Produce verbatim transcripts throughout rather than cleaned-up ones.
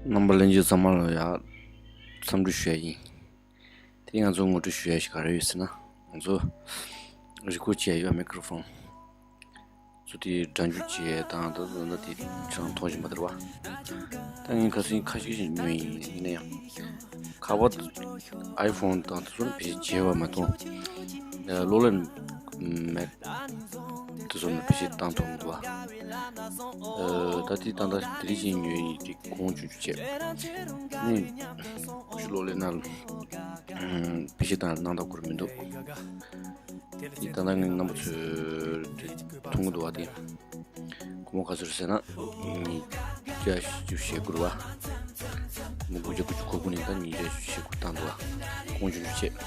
རྣམ་པ་ལྷན་རྒྱས་ཚང་མ་ལ་ཡང་འཚམས་འདྲི་ཞུ་ཡ་ཡིན། དེ་ང་ཚོ་ངོ་སྤྲོད་ཞུ་ཡ་ཞིག་ག་རེ་ཡོད་ཟེར་ན། ང་ཚོ་རི་ཀོཌ་བྱས་ཡོད་མའི་ཀྲོ་ཕོན། ཚོ་དེ་སྒྲ་འཇུག་བྱས་དང་ད་ད་ད་དེ་ཁྱེད་རང་མཐོང་བཞིན་པ་དེ་རེད་བ། ད་ངས་ཁ་སང་ཁ་ཤས་ཤིག་ཉོས་ཡིན། ཡིན་ན་ཡང་ཁ་པར་ཨའི་ཕོན་དང་དེ་ཚོ་ནི་བེད་སྤྱོད་བྱས་པ་མ་གཏོགས། ལོ་ལོན་མེག་དེ་ཚོ་ནི་བེད་སྤྱོད་བཏང་ཐུབ་མི་འདུག་བ། ད་དེ་ད་ད་དེ་རིང་ཅིག་ཉོས་ཡིན། དེ་གོང་ཆུང་ཆུང་བྱས་ནི་ཤུ་ལོ་ལེ་ན་བེད་སྤྱོད་བཏང་གནང་ཐབས་ཁུར་མི་འདུག་དེ་ད་ལྟ་ངའི་རྣམ་པ་ཚོས་དེ་མཐོང་གི་འདུག་བ། དེ་སྒོར་མོ་ག་ཚོད་རེད་ཟེར་ན། ཉིས་བརྒྱ་བཞི་བཅུ་ཞེ་དགུ་རེད་བ། མི་དགུ་བརྒྱ་དགུ་བཅུ་གོ་དགུ་ནས་ད་ཉིས་བརྒྱ་བཞི་བཅུ་ཞེ་དགུ་བཏང་འདུག་བ། གོང་ཆུང་ཆུང་བྱས།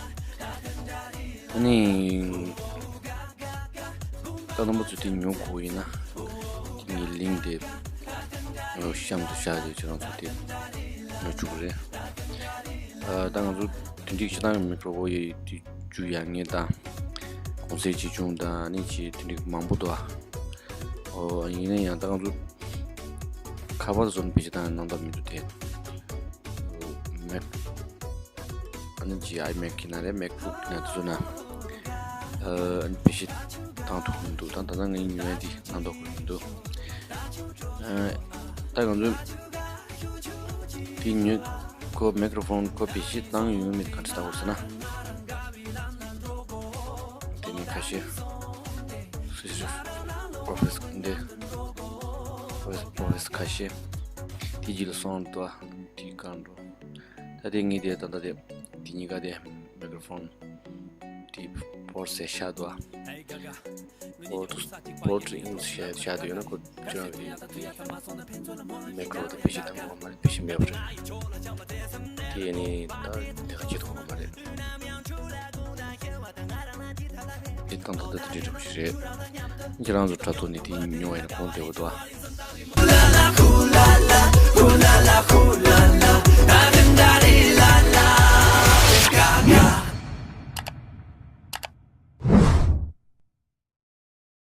ཨ་ནི། ད་རྣམ་པ་ཚོས་དེ་ཉོ་དགོས་ཡིན་ན། དེ་ངའི་ལིང་ཀི་དེ་གཤམ་དུ་བཞག་ཡོད། ཁྱེད་རང་ཚོ་དེ་ཉོ་ཆོག་གི་རེད། ཨ། ད་ང་ཚོ་དེ་འགྲིག་ཆ་ཚང་མའི་ཀྲོ་ཕོན་ཡོད་དེ། རྒྱུ་ཡག་ངེས་དང་། གོང་ཚད་ཆེ་ཆུང་དང་ཨ་ནི་ཅིག་དེ་འགྲིག་མང་པོ་འདུག་ཨ། ཨོ། ཡིན་ན་ཡང་ད་ང་ཚོ་ཁ་པར་བཟོ་ནས་བེད་སྤྱོད་བཏང་ཡ་གནང་ཐབས་མི་འདུག་དེ། མེག་ཨ་ནི་ཅིག་ཨའི་མེག་ཡིན་ན་རེད། མེག་བུག་ཡིན་ན་དེ་ཚོ་ན། ཨ་ནི་བེད་སྤྱོད་བཏང་ཐུབ་མི་འདུག་ད་ད་ལྟ་ངས་ཉོ་ཡ་འདི་གནང་ཐུབ་མི་འདུག་ཨ། ད་ང་ཚོ་དེ་ཉོས། ཁོ་མེག་ཀྲོ་ཕོན་ཁོ་བེད་སྤྱོད་བཏང་ཡོད་མེད་ག་འདྲ་ལྟ་དགོས་ཟེར་ན། དེ་ནི་ཁ་ཤས་སི་ཊི་པོ་རོ་ཕེ་སི་འདི། པོ་རོ་ཕེ་སི་ཁ་ཤས་དེ་རྗེས་ལ་སོང་འདུག་ཨ། དེ་གང་འགྲོ། ད་དེ་ངས་དེ་ད་ལྟ་དེ་དེ་གཉིས་ཀ་དེ་མེག་ཀྲོ་ཕོན་དེ་པོར་ཊི་ཟེར་བཞག་འདུག་ཨ། པོར་ཊི། པོར་ཊི་ཨིན་ཟེར་བཞག་འདུག་ཡོད་ན་ཁོ་ཁྱེད་རང་གི་མེག་ཀྲོ་དེ་བེད་སྤྱོད་བཏང་དགོས་མ་རེད། བེད་སྤྱོད་མེད་པ་རེད། དེ་ནི་ད་དེ་ག་བྱེད་ཐུབ་ཀྱི་མ་རེད། དེ་དང་ད་ལྟ་དེ་འདྲའི་འདྲ་པོ་ཞིག་རེད། ཁྱེད་རང་ཚོ་དྲ་ཐོག་ནས་དེ་ཉོ་བ་ཡིན་ན་གོང་བདེ་པོ་འདུག་ཨ།